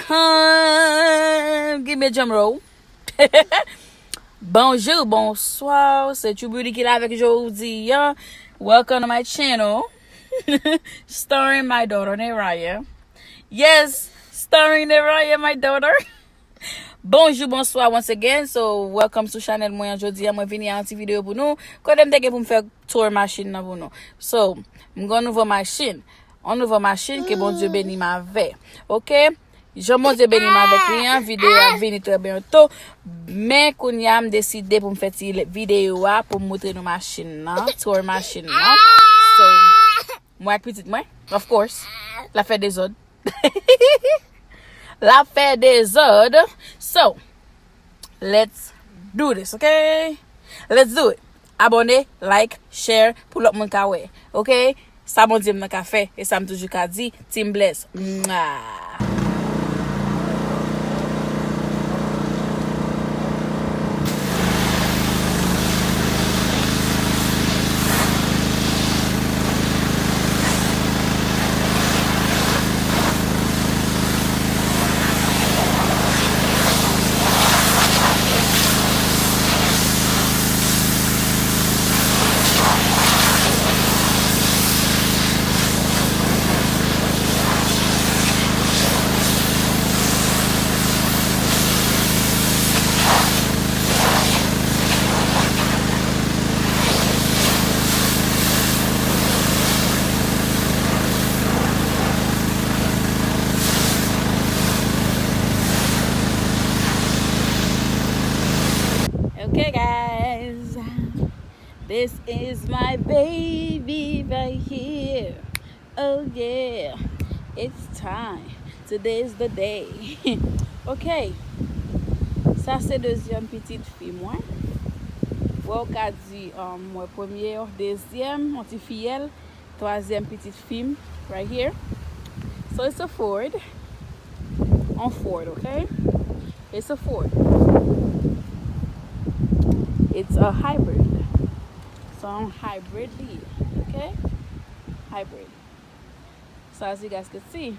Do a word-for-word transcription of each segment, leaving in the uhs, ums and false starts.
Hum, give me a drum roll. Bonjou, bonswa, se True Beauty ki la avèk jodi a. Welcome to my channel. Starring my daughter, Neraya. Yes, starring Neraya, my daughter. Bonjou, bonswa once again. So, welcome sou chanèl mwen an. Jodi a, mwen vini ak yon ti videyo pou nou. Kote m te gen pou m fè tour machin nan pou nou. So, m gen yon nouvo machin. Yon nouvo machin ke Bondye beni m avè. Oke? Jan Bondye beni m avèk li an, videyo a ap vini trè byento. Men kounye a, m deside pou m fè ti le-, videyo a pou m montre nou machin nan, tour machin nan. So, mwen ak pitit mwen, of course, l ap fè dezòd. L ap fè dezòd. So, let's do this, okay? Let's do it. Abòne, like, share, pou lòt moun ka wè. Oke? Sa Bondye m nan ka fè, e sa m toujou ka di, Team Bless. Mwah! Okay, guys, this is my baby right here. Oh yeah, it's time. Today is the day. Ok. Sa se dezyèm pitit fi mwen. Wè, w ka di, um, mwen premye, dezyèm, yon ti fiyèl, twazyèm pitit fi m, right here. So it's a Ford. On Ford, ok? It's a Ford. It's a hybrid. So on hybrid li ye, ok? Hybrid. So as you guys can see,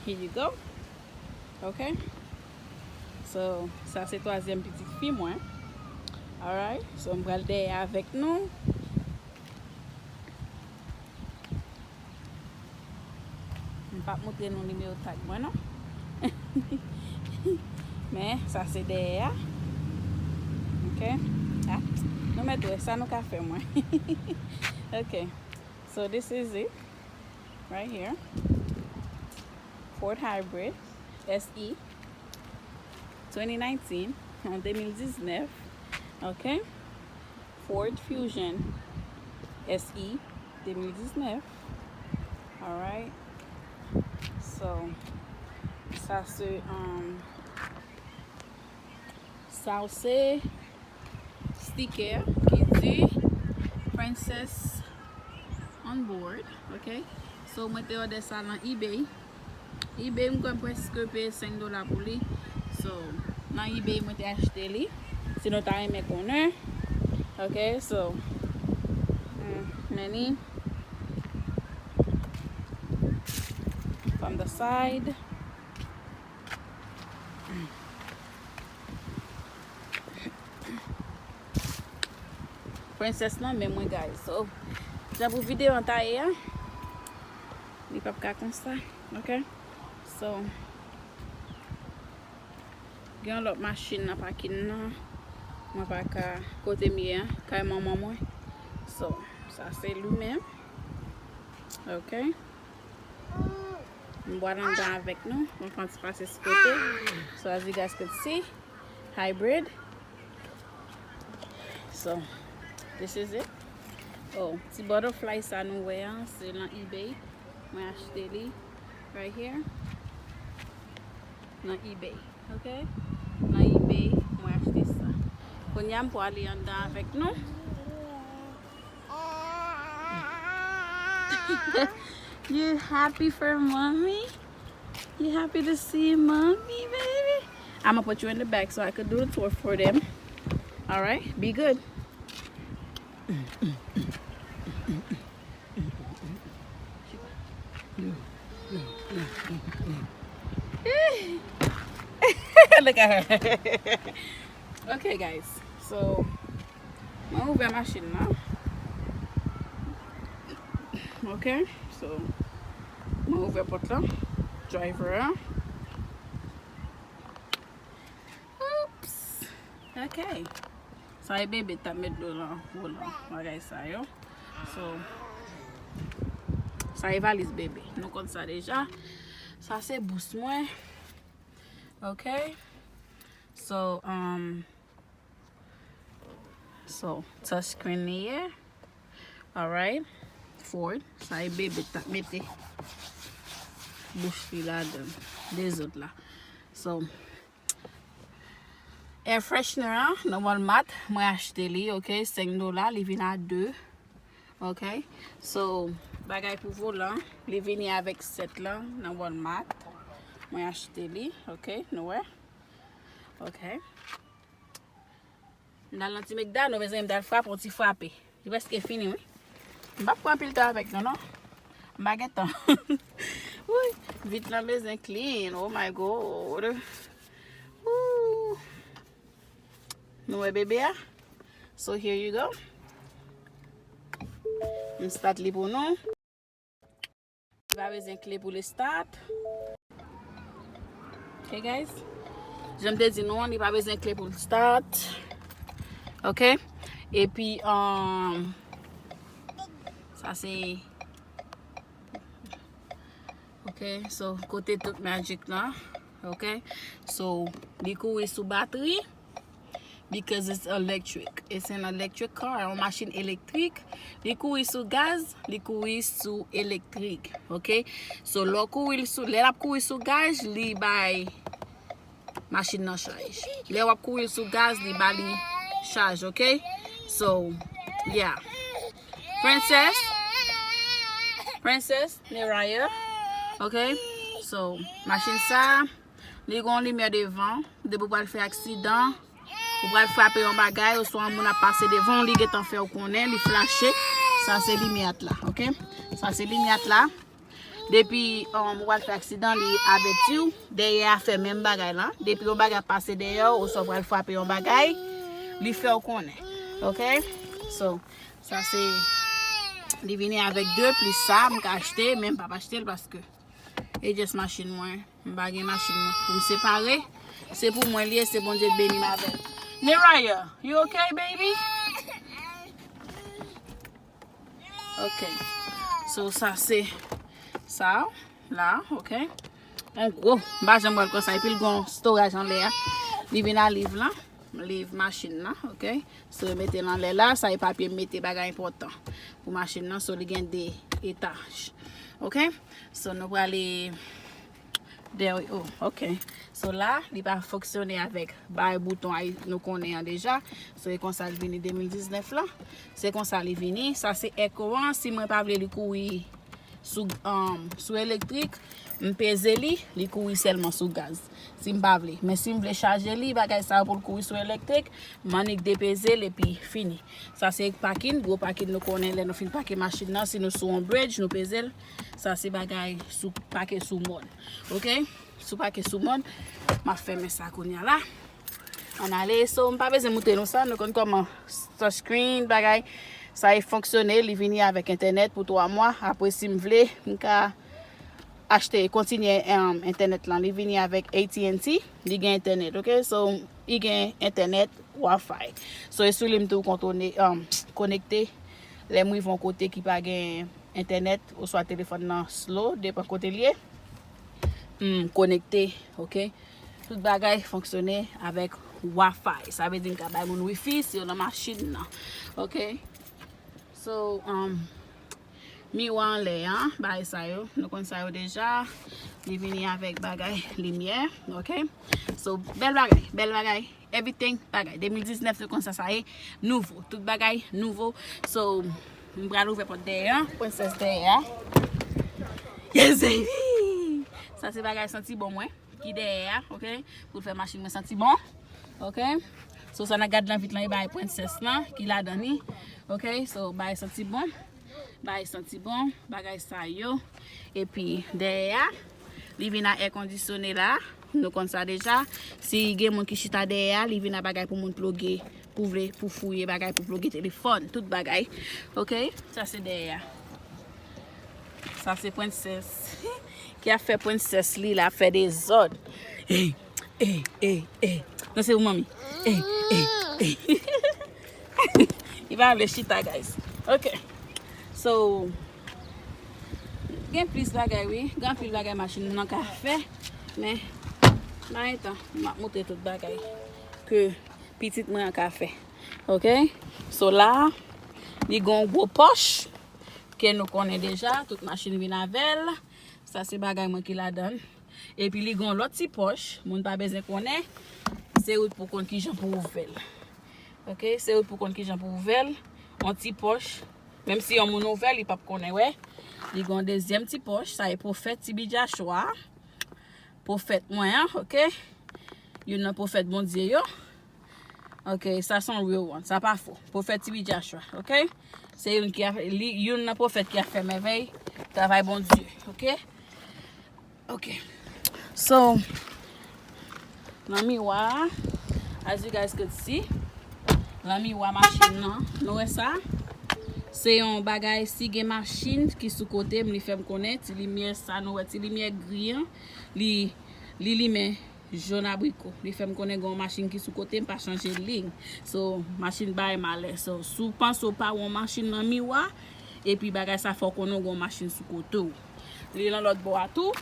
here you go. Ok? So, sa se twazyèm pitit fi mwen. Alright? So, m pral dèyè avèk nou. M p ap montre nou nimewo tag mwen, non. Men, sa se dèyè a. Ok? Ah, nou mèt wè sa nou ka fè mwen. Ok. So, this is it. Right here. Ford Hybrid S E twenty nineteen, an de mil diznèf. Ok? Ford Fusion S E de mil diznèf. Alright. So, sa se, um, sa se sticker ki di Princess on board, ok? So, mwen te òdè sa nan eBay. eBay, m kwè m prèske peye senk dola pou li. So, nan eBay, mwen te achte li. Si nou ta renmen konnen. Ok, so, mm, many from the side. Princess nan men mwen, guys. So, jan pou videyo an ta ye a, li p ap ka konsa, ok? So, gen yon lòt machin nan pakin nan, mwen pa ka, kote m ye a, kay manman mwen. So, sa se li menm, ok? M pral anndan avèk nou. Mwen fè yon ti pase sou kote. So, as you guys can see, hybrid. So, this is it. Oh, ti butterfly sa nou wè a, se nan eBay. Mwen achte li right here. Nan eBay, ok? Nan eBay, mwen achte sa. Kounye a, m pral ale anndan avèk nou. You happy for mommy? You happy to see mommy, baby? I'm gonna put you in the back so I could do the tour for them. All right, be good. Look at her. Ok, guys. So, mwen ouvè machin nan. Ok, so, mwen ouvè pòt lan. Driver an. Oops. Ok. Sa e bebe t ap met dlo nan volan. Bagay sa yo. So, sa e valiz bebe. Nou konn sa deja. Sa se bous mwen. Ok. So, um, so, touch screen li ye. Alright. Ford. Sa e bebe t ap mete bouch li ladan. Dezòd la. So, air freshener an, nan Walmart, mwen achte li, ok, senk dola, li vin a de, ok. So, bagay pou volan, li vini avèk sèt lan nan Walmart. Mwen achte li, ok, nou wè. Ok. M al nan ti Mekda, nou bezwen m t al frape, yon ti frape. Li prèske fini, wi. M p ap pran anpil tan avèk nou, non. M pa gen tan. Woy, vit lan bezwen clean. Oh my God. Ooh. Nou wè bebe a? So here you go. M start li pou nou. Li pa bezwen kle pou li start. Ok, guys. Jan m te di nou an, li pa bezwen kle pou l start. Ok. Epi, um, sa se, ok, so, kote tout magic lan. Ok. So, li kouri sou batri. Because it's electric. It's an electric car. Yon machin elektrik. Li kouri sou gaz, li kouri sou elektrik. Ok. So, lè w kouri l sou, lè l ap kouri sou gaz, li bay machin nan chaj. Lè w ap kouri l sou gaz, li ba li chaj, ok? So, yeah. Princess, Princess, Neraya, ok? So, machin sa, li gon limyè devan, depi w pral fè aksidan, ou pral frape yon bagay, oswa yon moun ap pase devan w, li gentan fè w konnen, li flache. Sa se limyè la, ok? Sa se limyè la. Depi, um, ou pral fè aksidan, li avèti w. Dèyè a fè menm bagay la. Depi yon bagay ap pase dèyè w, oswa w pral frape yon bagay, li fè w konnen. Ok? So, sa se, li vini avèk de plis sa, m ka achte, men m p ap achte l paske e just machin mwen. M pa gen machin mwen pou m separe. Se pou mwen li ye, se Bondye k beni m avè l. Neraya, you okay, baby? Ok. So, sa se sa la, ok. Yon gwo, m pa janm wè l konsa, epi l gon storage anlè a. Li vin a liv lan, liv machin nan, ok. So, yo mete l anlè la, sa e papye m mete bagay enpòtan pou machin nan, so li gen de etaj. Ok. So, nou prale There we, oh, ok. So la, li pa fonksyone avèk bay bouton ay nou konnen an deja. So e konsa l vini de mil diznèf lan. Se konsa li vini. Sa se Echo an. Si mwen pa vle li kouri sou, um, sou elektrik, m peze li, li kouri sèlman sou gaz. Si m pa vle. Men si m vle chaje li, bagay sa yo pou l kouri sou elektrik, m annik depeze l epi fini. Sa se pakin, gwo pakin nou konnen lè nou fin pake machin nan. Si nou sou yon bridge, nou peze l. Sa se bagay sou pake sou mòn. Ok? Sou pake sou mòn. M ap fèmen sa kounye a la. Ann ale. So, m pa bezwen moutre nou sa. Nou konn kòman touchscreen, bagay. Sa e fonksyone. Li vini avèk entènèt pou twa mwa. Apre, si m vle, m ka achte, kontinye, em, entènèt lan. Li vini avèk A T and T. Li gen entènèt, ok? So, li gen entènèt, Wi-Fi. So, e sou li m tou kontone, em, konekte. Lè m rive yon kote ki pa gen entènèt, oswa telefòn nan slow, depan kote l ye. M konekte, ok? Tout bagay fonksyone avèk Wi-Fi. Sa vle di m ka bay moun Wi-Fi si yo nan machin nan. Ok? So, um, miwa anlè an, bagay sa yo. Nou konn sa yo deja. Li vini avèk bagay limyè, ok? So, bèl bagay, bèl bagay. Everything bagay. De mil diznèf, se konsa sa ye. Nouvo. Tout bagay nouvo. So, m pral ouvè pòt dèyè an. Princess dèyè a. Yes, baby! Sa se bagay santi bon mwen. Ki dèyè a, ok? Pou l fè machin mwen santi bon. Ok? So, sa n ap gad nan vit lan, e bagay Princess lan, ki ladan li. Ok? So, bagay santi bon. Bagay santi bon. Bagay sa yo. Epi, dèyè a, li vin a air conditionné la. Nou konn sa deja. Si gen moun ki chita dèyè a, li vin a bagay pou moun ploge, pou vle, pou fouye bagay, pou ploge telefòn, tout bagay. Ok? Sa se dèyè a. Sa se prensès. Ki ap fè prensès li la, ap fè dezòd. Ey, ey, ey, ey. Non, se pou manmi. Ey, ey, ey. Li pa vle chita, guys. Ok. So, gen plis bagay, wi. Gen anpil bagay machin nan ka fè. Men, nan yon tan, m ap montre tout bagay ke pitit mwen an ka fè. Ok? So, la, li gen yon gwo pòch ke nou konnen deja. Tout machin vin avè l. Sa se bagay mwen ki ladan l. Epi li gen yon lòt ti pòch, moun pa bezwen konnen. Se ou pou konn kijan pou ouvè l. Ok, se ou pou konn kijan pou ouvè l. Yon ti pòch, menm si yon moun ouvè l, li p ap konnen, wè. Li gen yon dezyèm ti pòch, sa e pwofèt T B Joshua. Pwofèt mwen an, ok? Youn nan pwofèt Bondye yo. Ok, sa se yon real one, sa pa fo. Pwofèt T B Joshua, ok? Se youn ki a, li, youn nan pwofèt ki ap fè mèvèy, travay Bondye, ok? Ok. So, nan miwa a, as you guys could see, nan miwa machin nan, nou wè sa? Se yon bagay, si gen machin ki sou kote m, li fè m konnen, ti limyè sa, nou wè ti limyè gri an, li, li limen jòn abriko. Li fè m konnen gen yon machin ki sou kote, m pa chanje liy. So, machin bay malè. So, si w panse w pa wè yon machin nan miwa, epi bagay sa fè w konnen w gen yon machin sou kote w. Li nan lòt bò a tou.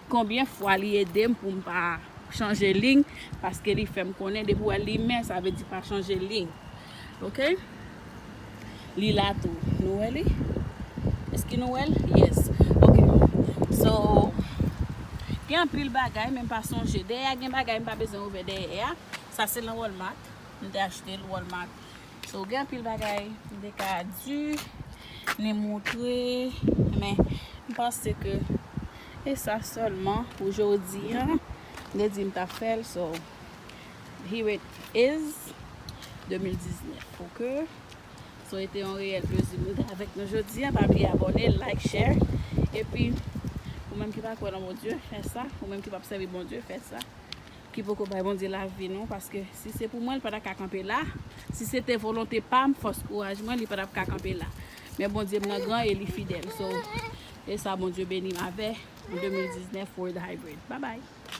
Konbyen fwa li ede m pou m pa chanje liy, paske li fè m konnen depi w wè l limen, sa vle di pa chanje liy. Ok? Li la tou. Nou wè li? Èske nou wè l? Yes. Ok. So, gen anpil bagay, men m pa sonje. Dèyè a gen bagay m pa bezwen ouvè dèyè a. Sa se nan Walmart. M te achte l Walmart. So, gen anpil bagay m te ka di, ni montre, men m panse ke e sa sèlman pou jodi an. M te di m t ap fè l, so here it is, de mil diznèf, ok? So, e te yon reyèl plezi pou nou te avèk nou jodi an. Pa bliye abòne, like, share. Epi, ou menm ki pa kwè nan Bondye, fè sa. Ou menm ki p ap sèvi Bondye, fè sa. Ki poko bay Bondye lavi nou, paske si se pou mwen, li pa ta ka kanpe la. Si se te volonte pa m, fòs kouraj mwen, li pa t ap ka kanpe la. Men Bondye m nan gran e li fidèl. So, e sa Bondye beni m avè an de mil diznèf Ford Hybrid. Bye bye.